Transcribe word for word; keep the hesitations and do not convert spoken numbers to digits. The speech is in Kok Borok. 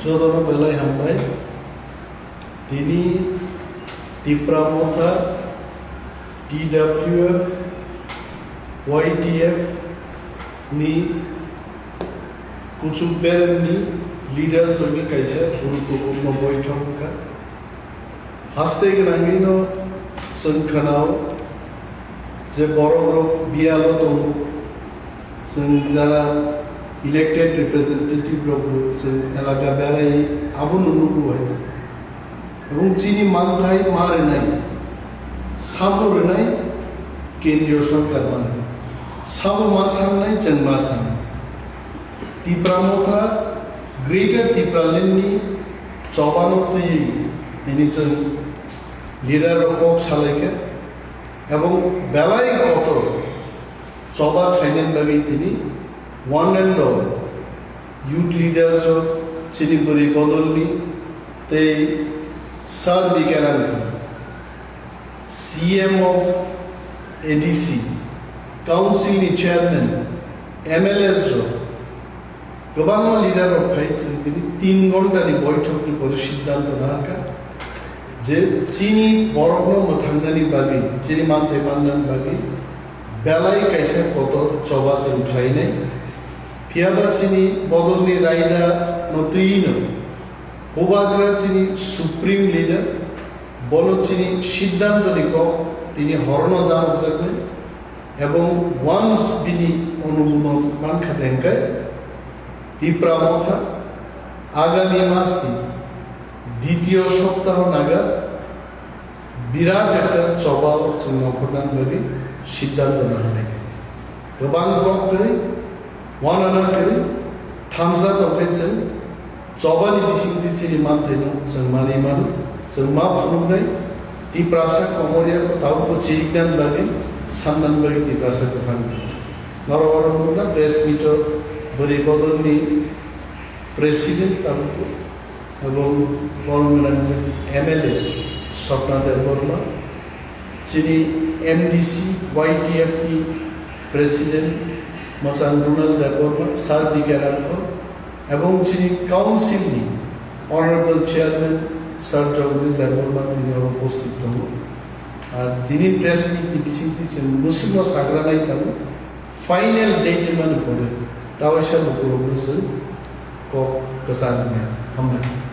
Jotono belai hambai. Tini Tipra Motha, T W F, Y T F ni kuchuk beremni leaders rokni kaisa guruttopurno boithok wngkha. Haste gwnangwino chwng khwnao je borokrok biyalo tongo, chwng jara elected representative rokbo chwng elaka berai abono nugo hai. Ebong chini manthai ma rwnai, sabo rwnai kendriyo sorkar mano. Sabo ma sangnai, chwng ma sangnai. Tipra Motha, Greater Tipraland ni chobano twiwi tini chwng leader rok kok salaikha. Ebong belai kotor choba khlainani bagwi tini one and all youth leaders rok, chini bwrwi bodolni tei Sir B K Rangkha, C M of A D C, Council ni Chairman, M L As rok, kwbangma leader rok phai chwng tini tin ghonta ni boithok ni pore siddhanto nahakha je chini borokno mwthangnani bagwi, chini manthai mannani bagwi belai kaisa kotor choba chwng khlainai. Phiyaba chini bodolni raida no twi no Bubagra chini supreme leader, bono chini siddhanto ni kok tini horono janokjaknai, ebong once bini onumodon mankha dengkai, Tipra Motha agami mas ni ditiyo soptaho naga birat ekta choba o chwng nongkhornani bagwi siddhanto naharnai kha. Kwbang kok kwrwi, wanana kwrwi, thamsa tongkhe chwng chobani bisingtwi chini manthaino chwng manwi mano, chwng ma phunuknai, Tiprasa Komoria ko tabukbo chiriknani bagwi, sannani bagwi Tiprasa kwthang. Norok oro nukna press meet o bwrwi bodolni president tabukbo, ebong borom gwnang je M L A Swapna Debbarma, chini M D C Y T F ni president mwchang Ronald Debbarma, Sir B K Rangkhol, ebong chini council ni honorable chairman Sir Jagdish Debbarma tini oro upasthit tongo. Ar tini press meet ni bisingtwi chwng mwswkno sagra nai tongo. Final date mani pore, tawaisa lukurokno chwng kok kwchang ya. Hambai.